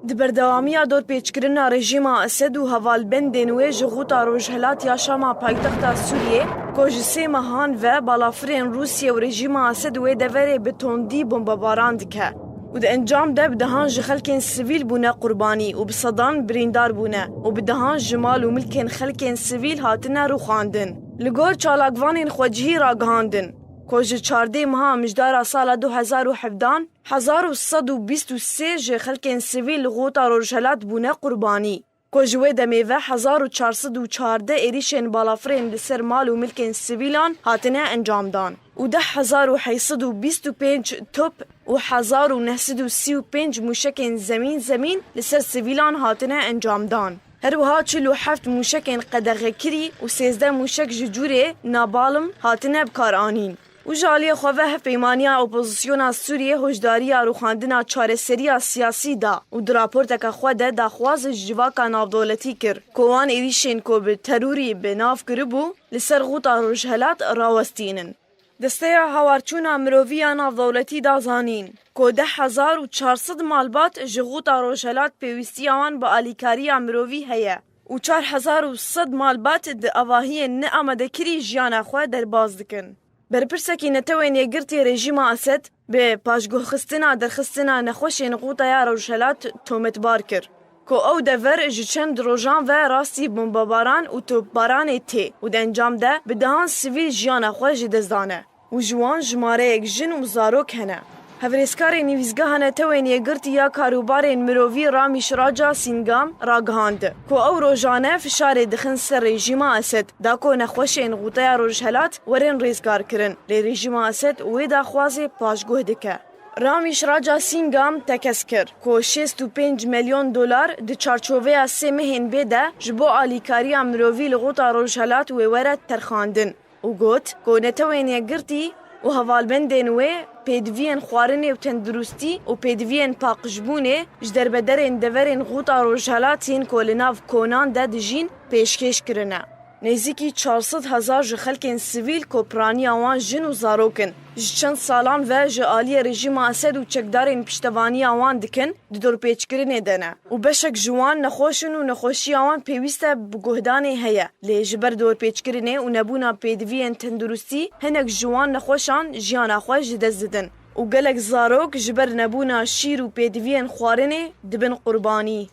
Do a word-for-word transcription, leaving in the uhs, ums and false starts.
Di berdewamiya dorpêçkirina rejîma Esed û hevalbendên wê ji Xuta Rojhelat ya Şama paytexta Sûriyê, ku ji sê mehan ve balafirên Rûsye û rejîma Esed wê deverê bi tondî bombebaran dike û di encam de bi dehan ji xelkên sivîl bûne qurbanî û bi sedan birîndar bûne û bi dehan ji mal û milkên xelkên sivîl hatine rûxandin. Li gor çalakvanên xwecihî ragihandin, ku ji çardê meha mijdara sala du hezar û hevdan, hezar û sed û bîst û sê ji xelkên sivîl li Xuta Rojhelat bûne qurbanî. Ku ji wê demê ve hezar û çar sed û çardeh êrîşên balafirên li ser mal û milkên sivîlan hatine encamdan û deh hezar û heyt sed û bîst û pênc top û hezar û neh sed û sî û pênc mûşekên zemîn zemîn li ser sivîlan hatine encamdan. Her wiha çil û heft mûşekên qedexekirî û sêzdeh mûşek ji cûrê nabalm hatine bikaranîn. Û ji aliyê xwe ve Hevpeymaniya Opozisyona Sûriyê hoşdariya rûxandina çareseriya siyasî da û di raporteke xwe de daxwaz ji civaka navdewletî kir, ku wan êrîşên ku bi terorî bi nav kiribû, li ser Xuta Rojhelat rawestînin. Desteya Hawarçûna Mirovî ya Navdewletî da zanîn, ku deh hezar û çar sed malbat ji Xuta Rojhelat pêwîstiya wan bi alîkariya mirovî heye û çar hezar û sed malbat di avahiyên neamadekirî jiyana xwe derbas dikin. Berpirsekî Netewên Yekgirtî rejîma Esed bi paşguhxistina derxistina nexweşên Xuta ya Rojhelat tometbar kir, ku ew dever ji çend rojan ve rastî bombebaran û topbaranê tê û di encam de bi dehan sivîl jiyana xwe ji dest dane û ji wan jimareyek jin û zarok hene. Hevrêzkarê Nivîsgeha Netewên Yekgirtî ya Karûbarên Mirovî Ramîş Raja Sîngam ragihand, ku ew rojane fişarê dixin ser rejîma Esed, da ku nexweşên Xuteya Rojhelat werin rêzgarkirin, lê rejîma Esed wê daxwazê paşguh dike. Ramîş Raja Sîngam tekez kir, ku şêst û pênc milyon dolar di çarçoveya sê mehên bê de ji bo alîkariya mirovî li Xuta Rojhelat wê were terxandin û got, ku Netewên Yekgirtî û hevalbendên wê pêdiviyên xwarinê û tenduristî û pêdiviyên paqijbûnê ji derbederên deverên Xuta Rojhelat yên ku li nav konan de dijîn pêşkêş kirine. Nêzîkî çar sed hezar ji xelkên sivîl ku piraniya wan jin û zarok in, ji çend salan ve ji aliyê rejîma Esed û çekdarên piştevaniya wan dikin, di dorpêçkirinê de ne û beşek ji wan nexweş in û nexweşiya wan pêwîst e bi guhdanê heye. Lê ji ber dorpêçkirinê û nebûna pêdiviyên tenduristî hinek ji wan nexweşan jiyana xwe ji dest didin û gelek zarok ji ber nebûna şîr û pêdiviyên xwarinê dibin qurbanî.